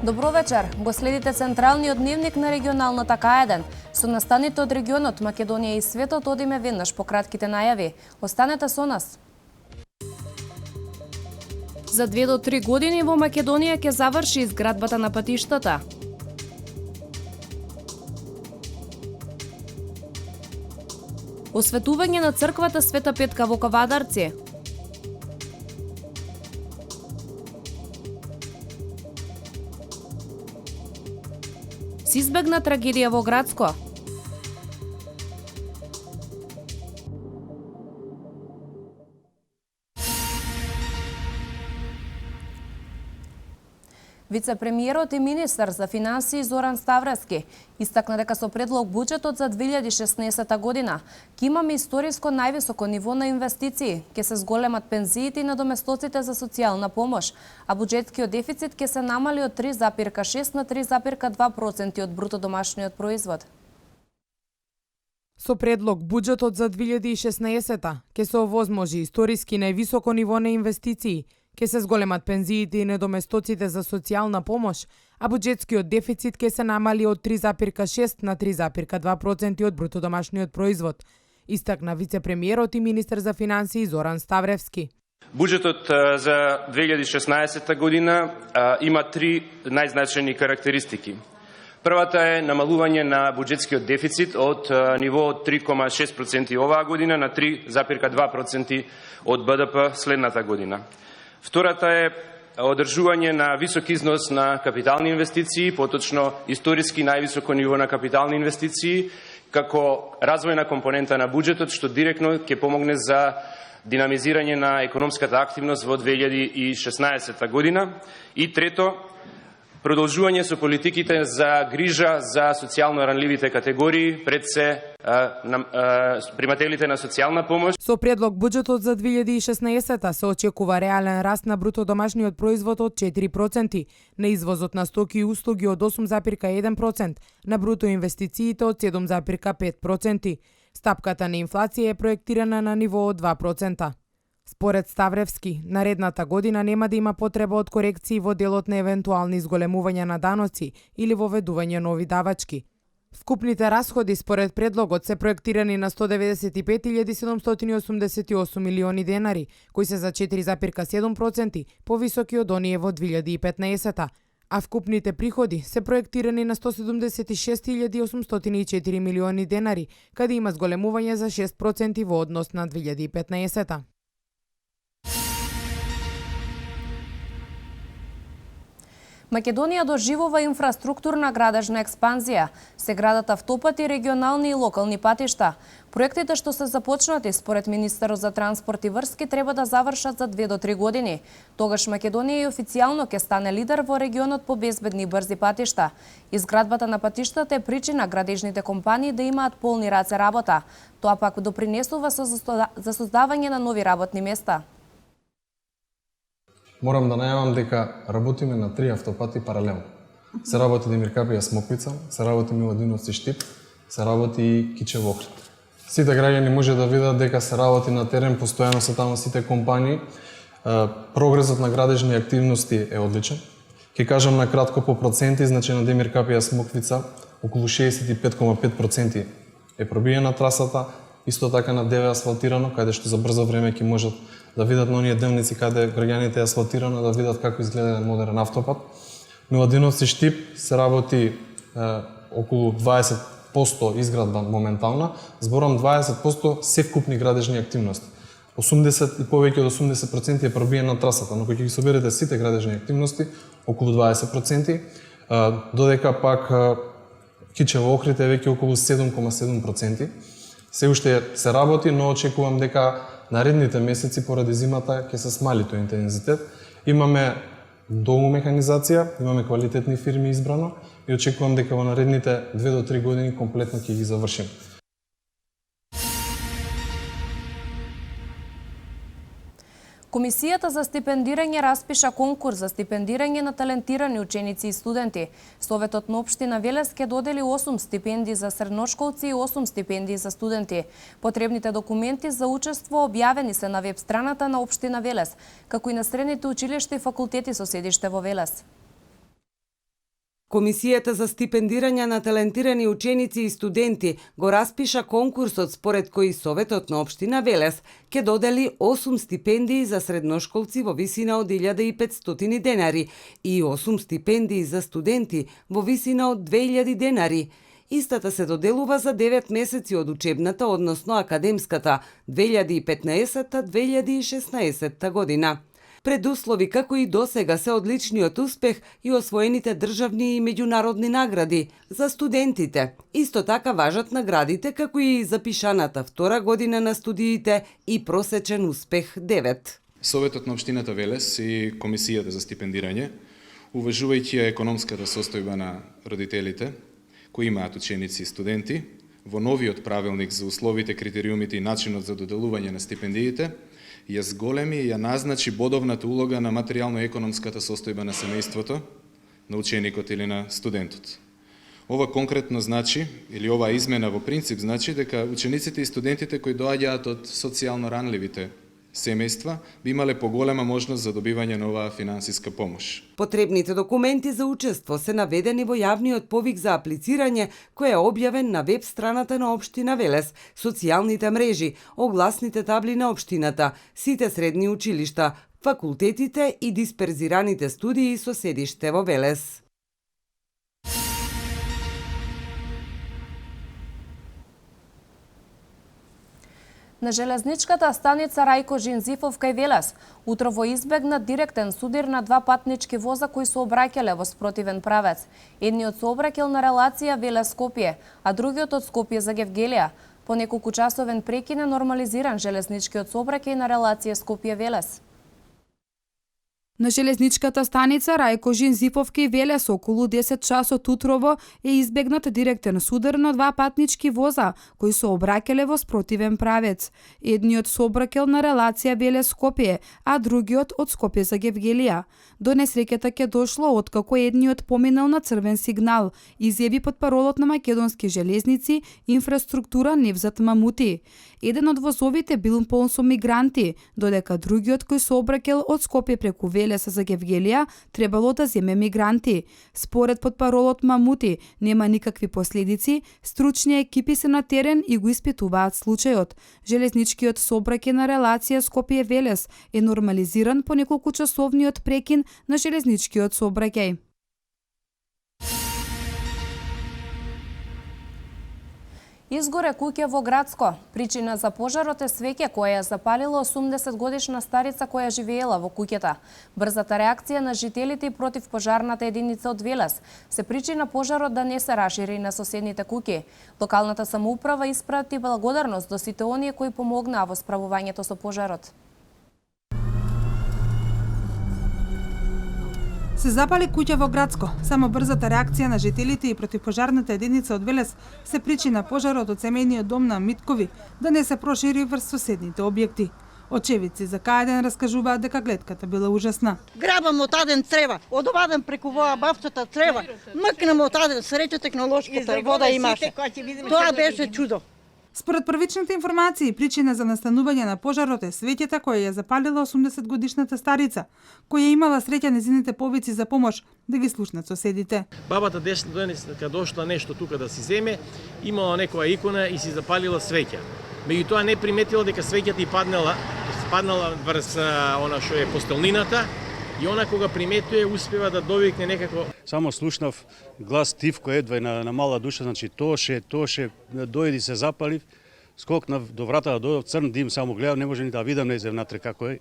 Добро вечер. Го следите централниот дневник на регионалната К1. Со настаните од регионот Македонија и светот одиме веднаш по кратките најави. Останете со нас. За 2 до 3 години во Македонија ќе заврши изградбата на патиштата. Осветување на црквата Света Петка во Кавадарци. Се избегна трагедија во Градско. Вице-премиерот и министар за финансии Зоран Ставревски истакна дека со предлог буџетот за 2016 година ќе имаме историско највисоко ниво на инвестиции, ќе се зголемат пензиите и надоместоците за социјална помош, а буџетскиот дефицит ќе се намали од 3,6 на 3,2% од бруто домашниот производ. Со предлог буџетот за 2016 ќе се овозможи историски највисоко ниво на инвестиции, ќе се зголемат пензиите и недоместоците за социјална помош, а буџетскиот дефицит ќе се намали од 3,6 на 3,2% од бруто домашниот производ, истакна вице-премиерот и министар за финансии Зоран Ставревски. Буџетот за 2016 година има три најзначајни карактеристики. Првата е намалување на буџетскиот дефицит од ниво од 3,6% оваа година на 3,2% од БДП следната година. Втората е одржување на висок износ на капитални инвестиции, поточно историски највисоко ниво на капитални инвестиции, како развојна компонента на буџетот, што директно ќе помогне за динамизирање на економската активност во 2016 година. И трето, продолжување со политиките за грижа за социјално ранливите категории, пред се примателите на социјална помош. Со предлог буџетот за 2016 се очекува реален раст на бруто домашниот производ од 4%, на извозот на стоки и услуги од 8,1%, на бруто инвестициите од 7,5%. Стапката на инфлација е проектирана на ниво од 2%. Според Ставревски, наредната година нема да има потреба од корекции во делот на евентуални изголемувања на даноци или воведување нови давачки. Вкупните расходи според предлогот се проектирани на 195.788 милиони денари, кои се за 4,7% повисоки од оние во 2015, а вкупните приходи се проектирани на 176.804 милиони денари, каде има зголемување за 6% во однос на 2015. Македонија доживува инфраструктурна градежна експанзија. Се градат автопати, регионални и локални патишта. Проектите што се започнати според министерот за транспорт и врски треба да завршат за 2 до 3 години. Тогаш Македонија и официјално ќе стане лидер во регионот по безбедни и брзи патишта. Изградбата на патиштата е причина градежните компании да имаат полни раце работа. Тоа пак допринесува за создавање на нови работни места. Морам да најавам дека работиме на 3 автопати паралелно. Се работи Демир Капија Смоквица, се работи Миладиновци Штип, се работи и Кичево Охрид. Сите граѓани може да видат дека се работи на терен, постојано се таму сите компании. Прогресот на градежни активности е одличен. Ќе кажам на кратко по проценти, значи на Демир Капија Смоквица околу 65,5% е пробиена трасата, исто така на 9 асфалтирано, каде што за брзо време ќе можат да видат на оние дневници каде граѓаните е асфалтирано, да видат како изгледа модерен автопат. Миладиновци Штип се работи околу 20% изградба моментална, зборам 20% се вкупни градежни активности. 80 и повеќе од 80% е пробиена трасата, но кога ќе ги соберете сите градежни активности, околу 20%, додека пак Кичево Охрид е веќе околу 7,7%. Се уште се работи, но очекувам дека наредните месеци поради зимата ќе се смали тој интензитет. Имаме долго механизација, имаме квалитетни фирми избрано и очекувам дека во наредните 2 до 3 години комплетно ќе ги завршим. Комисијата за стипендирање распиша конкурс за стипендирање на талентирани ученици и студенти. Советот на општина Велес ќе додели 8 стипендии за средношколци и 8 стипендии за студенти. Потребните документи за учество објавени се на веб страната на општина Велес, како и на средните училишта и факултети со седиште во Велес. Комисијата за стипендирање на талентирани ученици и студенти го распиша конкурсот според кој Советот на општина Велес ќе додели 8 стипендии за средношколци во висина од 1500 денари и 8 стипендии за студенти во висина од 2000 денари. Истата се доделува за 9 месеци од учебната, односно академската 2015-2016 година. Предуслови како и досега се одличниот успех и освоените државни и меѓународни награди за студентите. Исто така важат наградите како и запишаната втора година на студиите и просечен успех 9. Советот на општината Велес и Комисијата за стипендирање, уважувајќи ја економската состојба на родителите кои имаат ученици и студенти, во новиот правилник за условите, критериумите и начинот за доделување на стипендиите, ја зголеми и ја назначи бодовната улога на материјално-економската состојба на семејството, на ученикот или на студентот. Ова конкретно значи, или оваа измена во принцип значи дека учениците и студентите кои доаѓаат од социјално ранливите семејства би имале поголема можност за добивање на оваа финансиска помош. Потребните документи за учество се наведени во јавниот повик за аплицирање кој е објавен на веб страната на општина Велес, социјалните мрежи, огласните табли на општината, сите средни училишта, факултетите и дисперзираните студии со седиште во Велес. На железничката станица Рајко Жинзифов кај Велес утрово избегна директен судир на два патнички воза кои се обраќале во спротивен правец. Едниот се обраќал на релација Велес-Скопје, а другиот од Скопје за Гевгелија. По неколку часовен прекин е нормализиран железничкиот сообраќај на релација Скопје-Велес. На железничката станица Рајко Жинзифов кај Велес околу 10 часот утрово е избегнат директен судар на два патнички воза кои се обраќале во спротивен правец. Едниот се обраќал на релација Велес-Скопје, а другиот од Скопје за Гевгелија. До несреќата ќе дошло откако едниот поминал на црвен сигнал, изјави потпаролот на Македонски железници инфраструктура Невзат Мамути. Еден од возовите бил полн со мигранти, додека другиот кој се обраќал од Скопје преку Велес за Гевгелија требало да земе мигранти. Според потпаролот Мамути нема никакви последици, стручни екипи се на терен и го испитуваат случајот. Железничкиот сообраќај на релација Скопје-Велес е нормализиран по неколку часовниот прекин на железничкиот сообраќај. Изгоре куќа во Градско. Причина за пожарот е свеќе која ја запалила 80 годишна старица која живеела во куќата. Брзата реакција на жителите и против пожарната единица од Велес се причина пожарот да не се рашири на соседните куќи. Локалната самоуправа испрати благодарност до сите оние кои помогнаа во справувањето со пожарот. Се запали куќа во Градско. Само брзата реакција на жителите и противпожарната единица од Велес се причина пожарот од семејниот дом на Миткови да не се прошири врз соседните објекти. Очевици за кај раскажуваат дека гледката била ужасна. Грабам од аден трева, од оваден преку воа бавцата трева, мркнам од аден, среќа технолошката вода имаше. Тоа беше чудо. Според првичните информации, причина за настанување на пожарот е свеќата која ја запалила 80 годишната старица, која имала среќа незините повици за помош да ги слушнат соседите. Бабата кога дошла нешто тука да си земе, имала некоја икона и си запалила свеќа. Меѓутоа не приметила дека свеќата и паднала врз она што е постелнината. И она кога приметува успева да довикне некако. Само слушнав глас тивко едва на мала душа, значи тоше, дојди се запалив, скокнав до вратата, дојдов црн дим, само гледам, не може ни да видам нејзе внатре како е.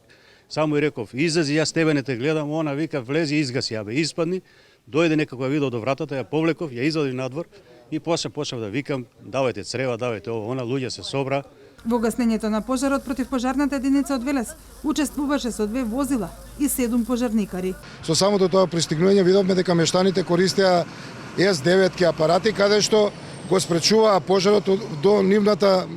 Само и реков, излези, јас тебе не те гледам, она вика, влези, изгаси, ја бе, испадни. Дојде некако ја видов до вратата, ја повлеков, ја извадив надвор и после почнав да викам, давајте црева, давајте ово, она луѓе се собра. Во гаснењето на пожарот против пожарната единица од Велес учествуваше со 2 возила и 7 пожарникари. Со самото тоа пристигнување видовме дека мештаните користеа С9 апарати каде што го спречуваа пожарот до нивната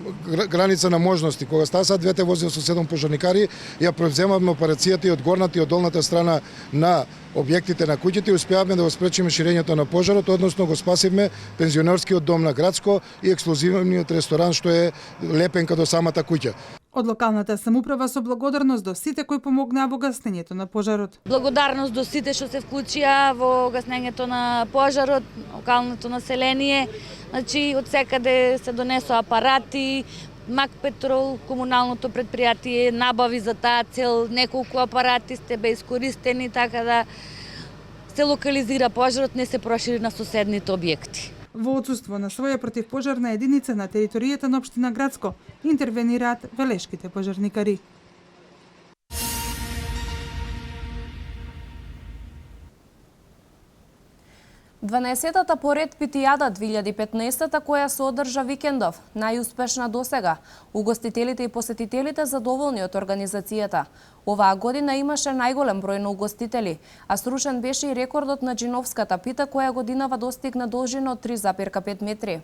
граница на можности. Кога стасаат двете возила со 7 пожарникари, ја превземавме операцијата и од горната и од долната страна на објектите на куќите и успеавме да го спречиме ширењето на пожарот, односно го спасивме пензионерскиот дом на Градско и ексклузивниот ресторан што е лепенка до самата куќа. Од локалната самоуправа со благодарност до сите кои помогнаа во гасењето на пожарот. Благодарност до сите што се вклучија во гаснењето на пожарот, локалното население. Значи, од секаде се донесоа апарати, Мак Петрол, комуналното предпријатие, набави за таа цел, неколку апарати сте бе искористени, така да се локализира пожарот, не се прошири на соседните објекти. Во отсуство на своја противпожарна единица на територијата на општина Грацко интервенираат велешките пожарникари. Дванаесеттата поред Питијада 2015 која се одржа викендов, најуспешна досега. Угостителите и посетителите задоволни од организацијата. Оваа година имаше најголем број на угостители, а срушен беше и рекордот на Джиновската пита која годинава достигна должина од 3,5 метри.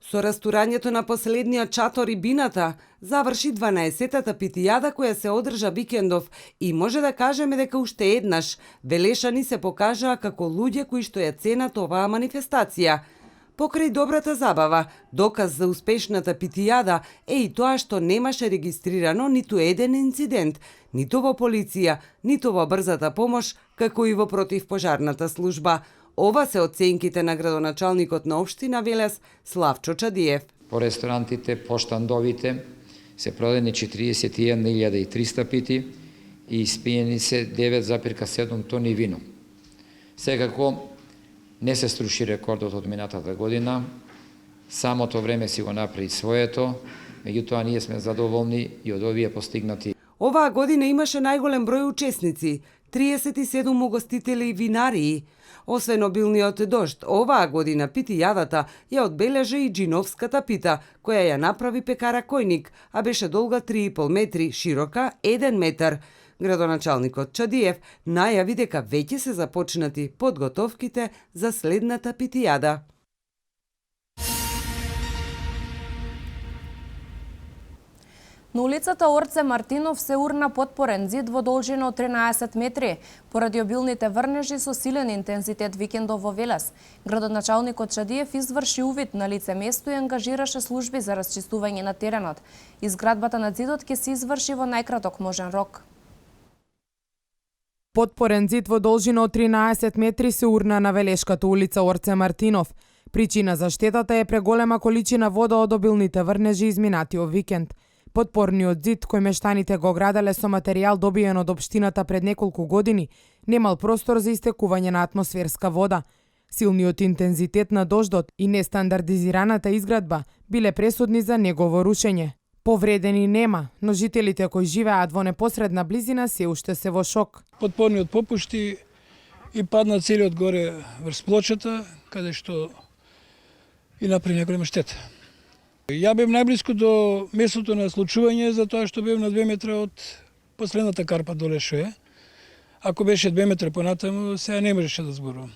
Со растурањето на последниот чатор и бината, заврши 12-тата Питијада која се одржа викендов и може да кажеме дека уште еднаш велешани се покажаа како луѓе кои што ја ценат оваа манифестација. Покрај добрата забава, доказ за успешната Питијада е и тоа што немаше регистрирано ниту еден инцидент, ниту во полиција, ниту во брзата помош, како и во противпожарната служба. Ова се оценките на градоначалникот на општина Велес Славчо Чадиев. По ресторантите, по штандовите се продадени 41.300 пити и испиени се 9,7 тони вино. Секако не се струши рекордот од минатата година, самото време си го направи своето, меѓутоа ние сме задоволни и од овие постигнати. Оваа година имаше најголем број учесници, 37 угостители и винарии. Освен обилниот дожд, оваа година Питијадата ја одбележа и Джиновската пита, која ја направи пекара Којник, а беше долга 3,5 метри, широка 1 метар. Градоначалникот Чадиев најави дека веќе се започнати подготовките за следната Питијада. На улицата Орце Мартинов се урна потпорен зид во должина од 13 метри, поради обилните врнежи со силен интензитет викендов во Велес. Градоначалникот Чадиев изврши увид на лице место и ангажираше служби за расчистување на теренот. Изградбата на зидот ќе се изврши во најкраток можен рок. Потпорен зид во должина од 13 метри се урна на Велешката улица Орце Мартинов. Причина за штетата е преголема количина вода од обилните врнежи изминатиот викенд. Потпорниот зид, кој мештаните го граделе со материјал добиен од општината пред неколку години, немал простор за истекување на атмосферска вода. Силниот интензитет на дождот и нестандардизираната изградба биле пресудни за негово рушење. Повредени нема, но жителите кои живеат во непосредна близина се уште се во шок. Потпорниот попушти и падна целиот горе врз плочата, каде што и направи неголема штета. Ја бев најблиску до местото на случување, затоа што бев на 2 метра од последната карпа доле што е. Ако беше 2 метра понатаму, сега не можеше да зборувам.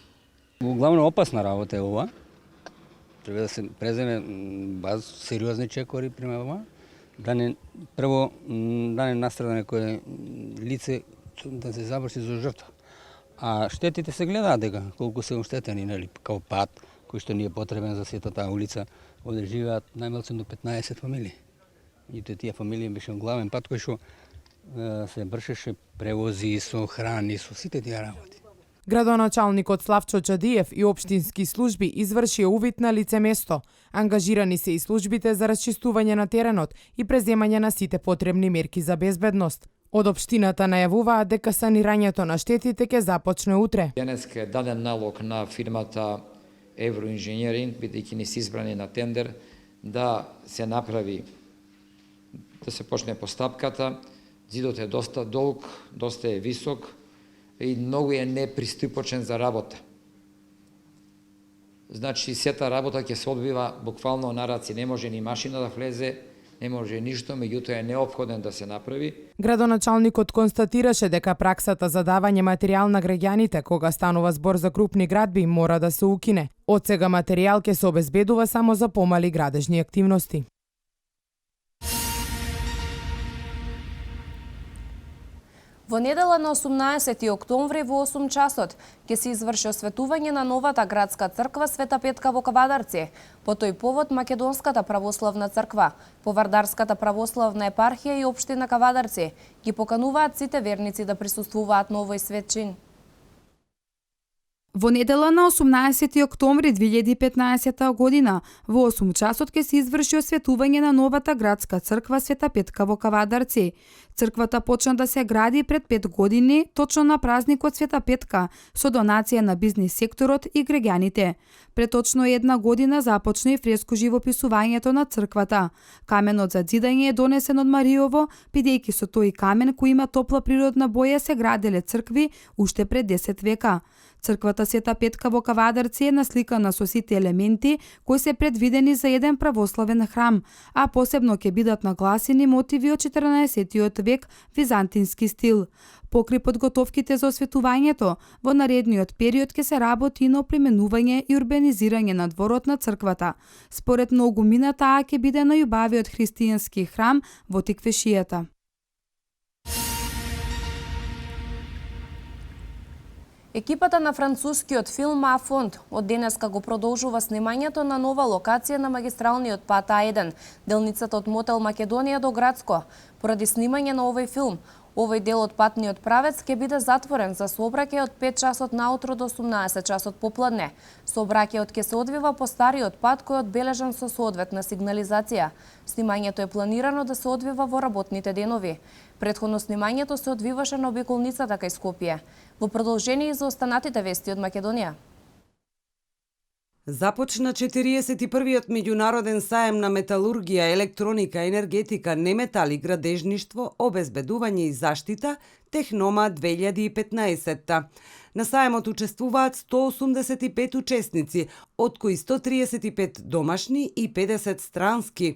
Главно опасна работа е ова. Треба да се преземе баз сериозни чекори према ова. Да не прво да не настрада некое лице да се заврши за жртва. А штетите се гледаат дека колку се оштетени, нели, као пат кој што ни е потребен за сета таа улица. Овде живеат најмалку до 15 фамилии. И тие фамилии беше главен пат кој што се вршеше превози со храни, со сите тие работи. Градоначалникот Славчо Чадиев и општински служби извршија увид на лице место. Ангажирани се и службите за расчистување на теренот и преземање на сите потребни мерки за безбедност. Од општината најавуваат дека санирањето на штетите ќе започне утре. Денеска е даден налог на фирмата Евроинженеринг, бидејќи не се избрани на тендер, да се направи, да се почне постапката. Зидот е доста долг, доста е висок и многу е неприступочен за работа. Значи, сета работа ќе се одбива буквално на раци. Не може ни машина да влезе, не може ништо, меѓутоа е неопходен да се направи. Градоначалникот констатираше дека праксата за давање материјал на граѓаните кога станува збор за крупни градби мора да се укине. Од сега материјал ќе се обезбедува само за помали градежни активности. Во недела на 18 октомври во 8 часот ќе се изврши осветување на новата градска црква Света Петка во Кавадарци. По тој повод Македонската православна црква, Повардарската православна епархија и општина Кавадарци ги покануваат сите верници да присуствуваат на овој свет чин. Во недела на 18 октомври 2015 година во 8 часот ќе се изврши осветување на новата градска црква Света Петка во Кавадарци. Црквата почна да се гради пред 5 години, точно на празникот Света Петка, со донација на бизнис секторот и граѓаните. Пред точно 1 година започна и фреско живописувањето на црквата. Каменот за зидање е донесен од Мариово, бидејќи со тој камен кој има топла природна боја се граделе цркви уште пред 10 века. Црквата Света Петка во Кавадарци е насликана со сите елементи кои се предвидени за еден православен храм, а посебно ќе бидат нагласени мотиви од 14 век византински стил. Покри подготовките за осветувањето, во наредниот период ќе се работи и на опременување и урбанизирање на дворот на црквата. Според многумина таа ќе биде најубавиот христијански храм во Тиквешијата. Екипата на францускиот филм А-фонд од денеска го продолжува снимањето на нова локација на магистралниот пат А1, делницата од Мотел Македонија до Грацко. Поради снимање на овој филм, овој дел од патниот правец ќе биде затворен за сообраќај од 5 часот наутро до 18 часот попладне. Сообраќајот ќе се одвива по стариот пат кој е одбележан со соодветна сигнализација. Снимањето е планирано да се одвива во работните денови. Претходно снимањето се одвиваше на обиколницата кај Скопје. Во продолжение за останатите вести од Македонија. Започна 41-иот меѓународен саем на металургија, електроника, енергетика, неметал и градежништво, обезбедување и заштита, Технома 2015. На саемот учествуваат 185 учесници, од кои 135 домашни и 50 странски.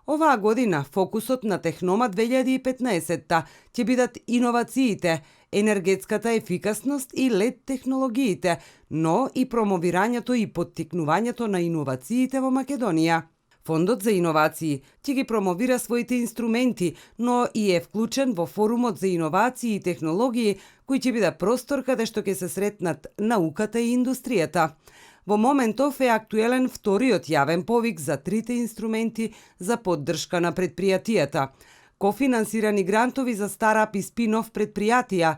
Оваа година фокусот на Технома 2015 ќе бидат иновациите, енергетската ефикасност и LED технологиите, но и промовирањето и поттикнувањето на иновациите во Македонија. Фондот за иновации ќе ги промовира своите инструменти, но и е вклучен во форумот за иновации и технологии, кој ќе биде простор каде што ќе се сретнат науката и индустријата. Во моментов е актуелен вториот јавен повик за трите инструменти за поддршка на предпријатијата. Кофинансирани грантови за старап и спин-оф предпријатија,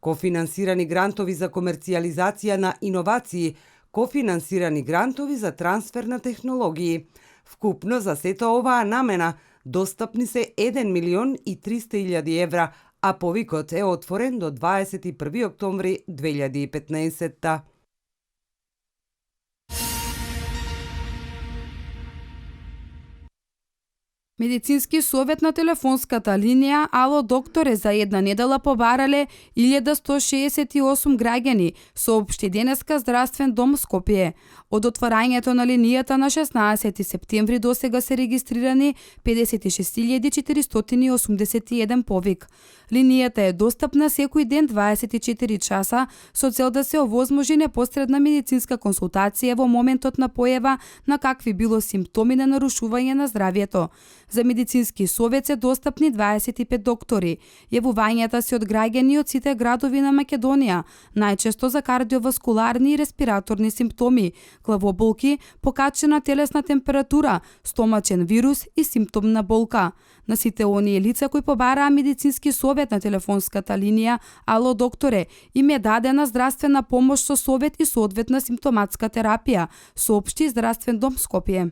кофинансирани грантови за комерцијализација на иновации, кофинансирани грантови за трансфер на технологии. Вкупно за сета оваа намена достапни се 1.300.000 евра, а повикот е отворен до 21 октомври 2015. Медицински совет на телефонската линија Ало докторе за една недела побарале 1168 граѓани, соопшти денеска Здравствен дом Скопје. Од отварањето на линијата на 16 септември до сега се регистрирани 56.481 повик. Линијата е достапна секој ден 24 часа со цел да се овозможи непосредна медицинска консултација во моментот на појава на какви било симптоми на нарушување на здравјето. За медицински совет се достапни 25 доктори. Јавувањата се од граѓани од сите градови на Македонија, најчесто за кардиоваскуларни и респираторни симптоми, главоболки, покачена телесна температура, стомачен вирус и симптомна болка. На сите оние лица кои побараа медицински совет на телефонската линија Ало докторе им е дадена здравствена помош со совет и соодветна симптоматска терапија, соопшти Здравствен дом Скопје.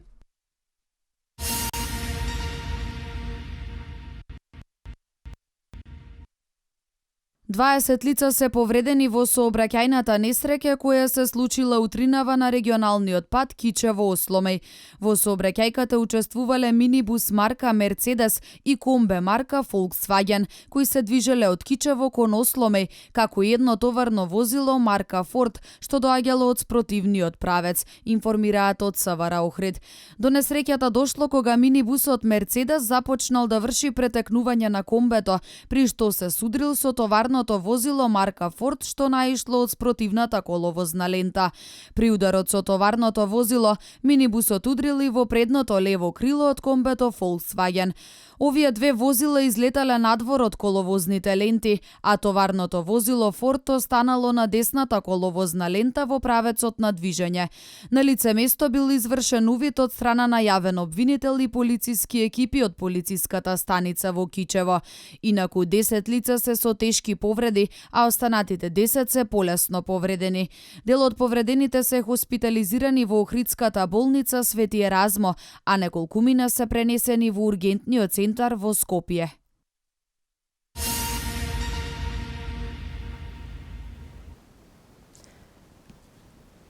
Дваесет лица се повредени во сообраќајната несреќа која се случила утринава на регионалниот пат Кичево-Осломеј. Во сообраќајката учествувале минибус марка Мерцедес и комбе марка Volkswagen, кои се движеле од Кичево кон Осломеј, како и едно товарно возило марка Форд, што доаѓало од спротивниот правец, информираат од СВР Охрид. До несреќата дошло кога минибусот Мерцедес започнал да врши претекнување на комбето, при што се судрил со товарно товарното возило марка Форд што наишло од спротивната коловозна лента. При ударот со товарното возило, минибусот удрили во предното лево крило од комбето Volkswagen. Овие две возила излетале надвор од коловозните ленти, а товарното возило Форд останало на десната коловозна лента во правецот на движење. На лице место бил извршен увид од страна на јавен обвинител и полициски екипи од полициската станица во Кичево. Инаку 10 лица се со тешки повреди, а останатите 10 се полесно повредени. Дел од повредените се хоспитализирани во Охридската болница Свети Еразмо, а неколкумина се пренесени во ургентниот центар во Скопје.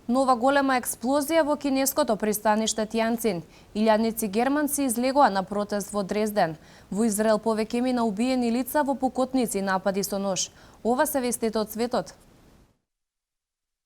Нова голема експлозија во кинеското пристаниште Тијанцин. Илјадници германци излегоа на протест во Дрезден. Во Израел повеќе мина убиени лица во покотници напади со нож. Ова се вестите од светот.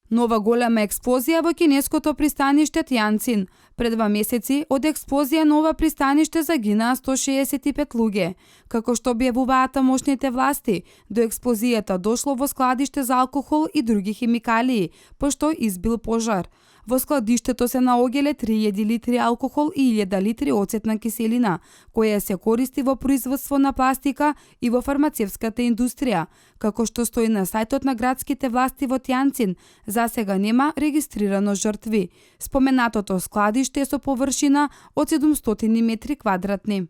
Нова голема експлозија во кинеското пристаниште Тијанцин. Пред 2 месеци од експлозија на ова пристаниште загинаа 165 луѓе. Како што објавуваат тамошните власти, до експлозијата дошло во складиште за алкохол и други химикалии, пошто избил пожар. Во складиштето се наоѓале 3000 литри алкохол и 1000 литри оцетна киселина, која се користи во производство на пластика и во фармацевската индустрија. Како што стои на сајтот на градските власти во Тијанцин, засега нема регистрирано жртви. Споменатото складиште е со површина од 700 метри квадратни.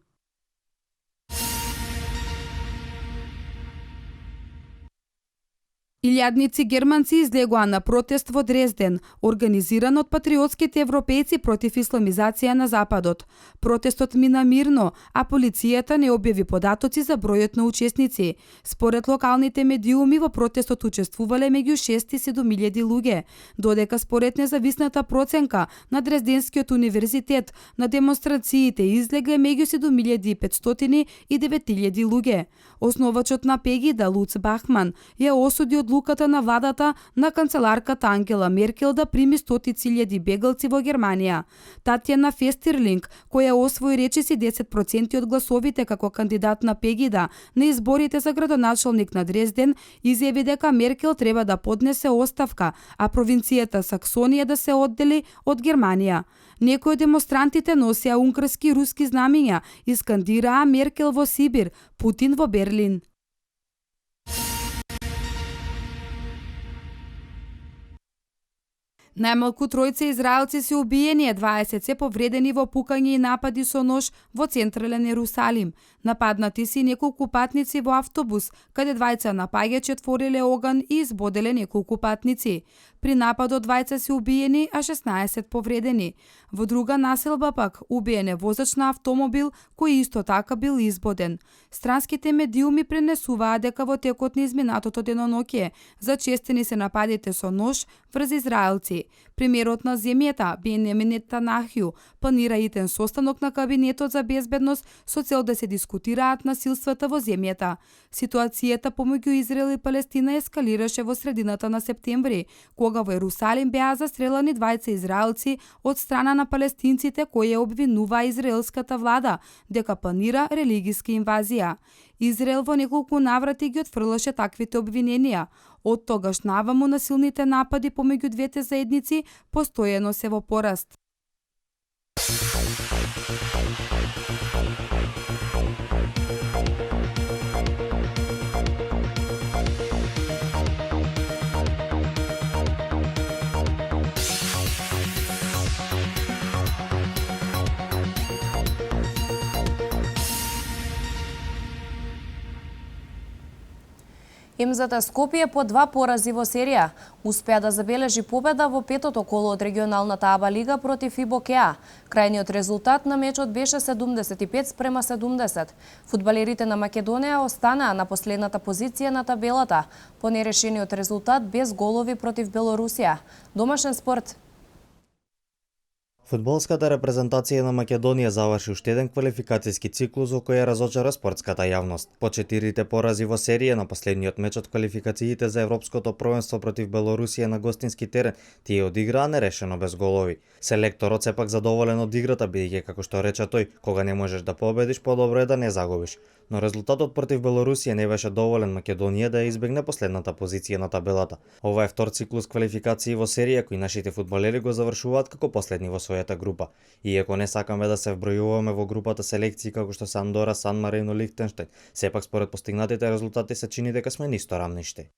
Илјадници германци излегоа на протест во Дрезден, организиран од патриотските европејци против исламизација на Западот. Протестот мина мирно, а полицијата не објави податоци за бројот на учесници. Според локалните медиуми во протестот учествувале меѓу 6 и 7.000 луѓе, додека според независната проценка на Дрезденскиот универзитет на демонстрациите излегле меѓу 7.500 и 9.000 луѓе. Основачот на Пегида, Луц Бахман, ја осуди одлуката на владата на канцеларката Ангела Меркел да прими 100.000 бегалци во Германија. Татјана Фестерлинг, која освои речиси 10% од гласовите како кандидат на Пегида на изборите за градоначалник на Дрезден, изјави дека Меркел треба да поднесе оставка, а провинцијата Саксонија да се оддели од Германија. Некои од демонстрантите носеа унгарски и руски знамиња и скандираа Меркел во Сибир, Путин во Берлин. Најмалку 3 израелци се убиени, 20 се повредени во пукање и напади со нож во централен Ерусалим. Нападнати си неколку патници во автобус, каде двајца напаѓачи отвориле оган и избоделе неколку патници. При нападот 20 се убиени, а 16 повредени. Во друга населба пак убиен е возач на автомобил кој исто така бил избоден. Странските медиуми пренесуваа дека во текот на изминатото деноноќе зачестени се нападите со нож врз израелци. Премиерот на земјата, Бенјамин Нетанјаху, планира итен состанок на кабинетот за безбедност со цел да се дискутираат насилствата во земјата. Ситуацијата помеѓу Израел и Палестина ескалираше во средината на септември, кога во Ерусалим беа застрелани 20 израелци од страна на палестинците кои ја обвинуваа израелската влада дека планира религиска инвазија. Израел во неколку наврати ги отфрлаше таквите обвиненија. Од тогаш наваму насилните напади помеѓу двете заедници постојано се во пораст. МЗТ Скопје по 2 порази во серија успеа да забележи победа во петото коло од регионалната АБА лига против ИБОКЕА. Крајниот резултат на мечот беше 75-70. Фудбалерите на Македонија останаа на последната позиција на табелата по нерешениот резултат без голови против Белорусија. Домашен спорт. Фудбалската репрезентација на Македонија заврши уште еден квалификацијски циклус во кој ја разочара спортската јавност. По 4 порази во серија на последниот меч од квалификациите за Европското првенство против Белорусија на гостински терен, тие одиграа нерешено без голови. Селекторот сепак задоволен од играта, бидејќи како што рече тој, кога не можеш да победиш, подобро е да не загубиш. но резултатот против Белорусија не беше доволен Македонија да ја избегне последната позиција на табелата. Ова е втор циклус квалификации во серија кои нашите фудбалери го завршуваат како последни во својата група. Иако не сакаме да се вбројуваме во групата селекции како што се Андора, Сан Марино, Лихтенштеин, сепак според постигнатите резултати се чини дека сме нисто рамниште.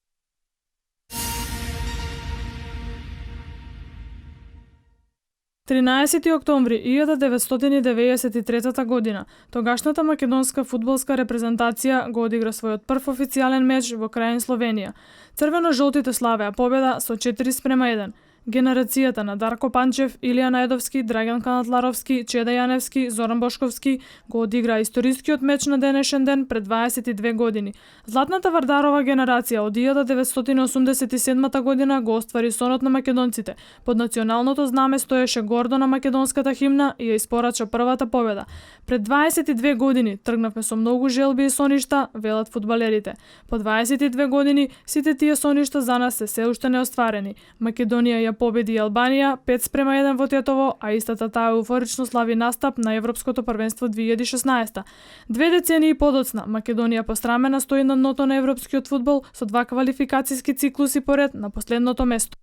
Октомври 1993 година, тогашната македонска фудбалска репрезентација го одигра својот прв официјален меч во крајин Словенија. Црвено-жолтите славеа победа со 4:1. Генерацијата на Дарко Панчев, Илија Најдовски, Драган Канатларовски, Чеда Јаневски, Зоран Бошковски го одиграа историскиот меч на денешен ден пред 22 години. Златната Вардарова генерација од 1987 година го оствари сонот на македонците. Под националното знаме стоеше гордо на македонската химна и ја испорача првата победа. Пред 22 години тргнавме со многу желби и соништа, велат фудбалерите. По 22 години сите тие соништа за нас се уште неостварени. Македонија ја победи Албанија 5:1 во Тетово, а истата таа еуфорично слави настап на Европското првенство 2016. 2 децении подоцна, Македонија пострамена стои на дното на европскиот фудбал со 2 квалификацијски циклуси поред на последното место.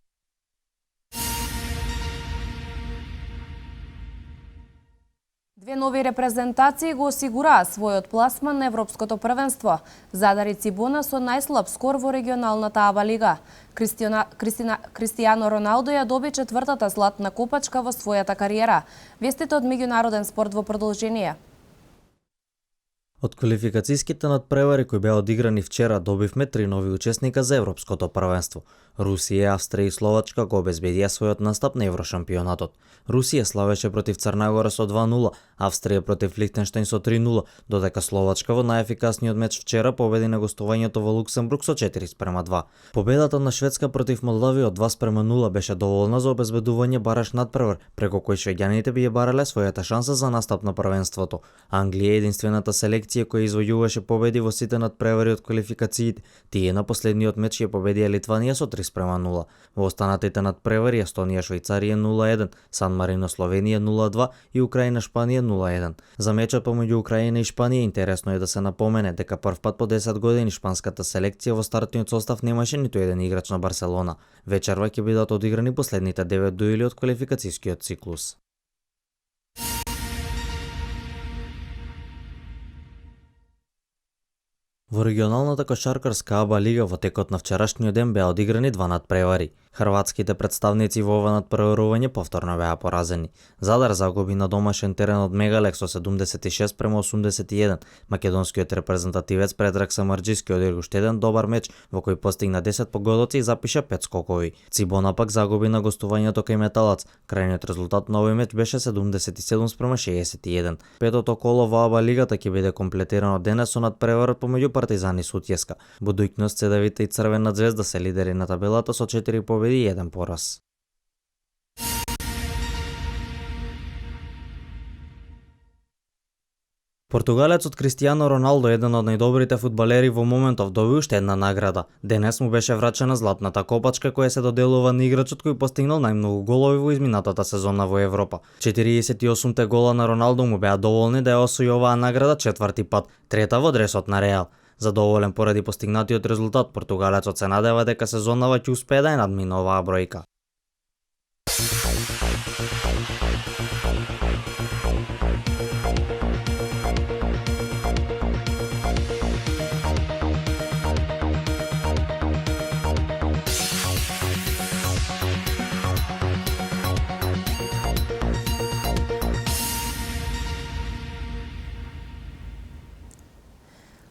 Две нови репрезентации го осигураа својот пласман на Европското првенство. Задари Цибона со најслаб скор во регионалната АБА лига. Кристијано Роналдо ја доби 4-та златна копачка во својата кариера. Вестите од меѓународен спорт во продолжение. Од квалификацијските надпревари кои беа одиграни вчера добивме 3 нови учесника за Европското првенство. Русија, Австрија и Словачка го обезбедија својот настап на Еврошампионатот. Русија славеше против Црна со 2:0, Австрија против Лихтенштеин со 3:0, додека Словачка во најефикасниот меч вчера победи на гостувањето во Луксембург со 4:2. Победата на Шведска против Молдавија од 2:0 беше доволна за обезбедување бараш надпревар, преку кој швеѓаните би ја барале својата шанса за настап на првенството. Англија е единствената селекција која извојуваше победи во сите надпревари од квалификациите. Тие на последниот меч ја победија Литванија со 3:0. Во останатите надпревари Естонија Швајцарија 0:1, Сан Марино Словенија 0:2 и Украина Шпанија 0:1. За мечот помеѓу Украина и Шпанија интересно е да се напомене дека првпат по 10 години шпанската селекција во стартниот состав немаше ниту еден играч на Барселона. Вечерва ќе бидат одиграни последните 9 дуели од квалификацијскиот циклус. Во регионалната кошаркарска АБА лига во текот на вчерашниот ден беа одиграни 2 надпревари. Хрватските представници во ова надпреварување повторно беа поразени. Задар загуби на домашен терен од Мегалек со 76:81. Македонскиот репрезентативец Предраг Самарџиски одигра уште еден добар меч во кој постигна 10 погодоци и запиша 5 скокови. Цибона пак загуби на гостувањето кај Металац. Крајниот резултат на овој меч беше 77:61. Петото коло во АБА лигата ќе биде комплетирано денес со надпреварот помеѓу Партизан и Сутјеска. Будуќност, Цедевита и Црвена звезда се лидери на табелата со 4 победи и 1 пораз. Португалецот Кристијано Роналдо, еден од најдобрите фудбалери во моментов, доби уште една награда. Денес му беше врачена златната копачка која се доделува на играчот кој постигнал најмногу голови во изминатата сезона во Европа. 48 гола на Роналдо му беа доволни да ја освои оваа награда 4-ти пат, трета во дресот на Реал. Задоволен поради постигнатиот резултат, португалецот се надева дека сезонава ќе успее да ја надмине оваа бројка.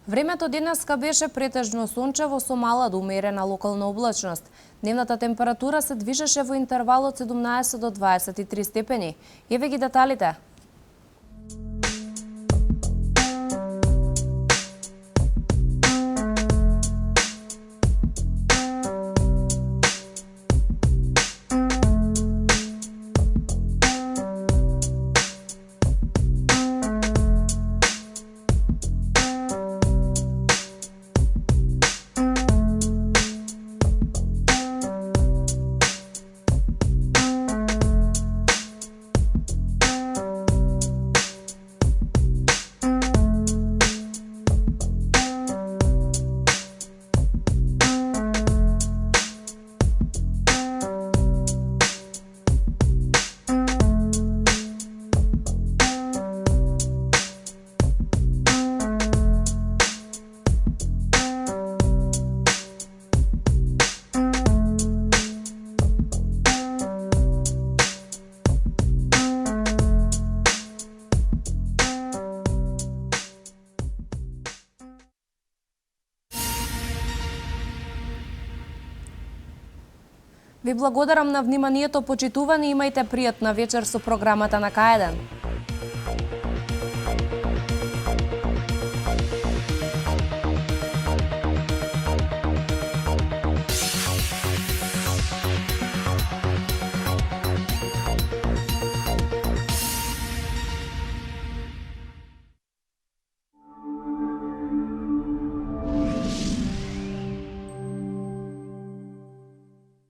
Времето денеска беше претежно сончево со мала до умерена локална облачност. Дневната температура се движеше во интервалот 17 до 23 степени. Еве ги деталите. Ви благодарам на вниманието, почитувани, имајте пријатна вечер со програмата на К1.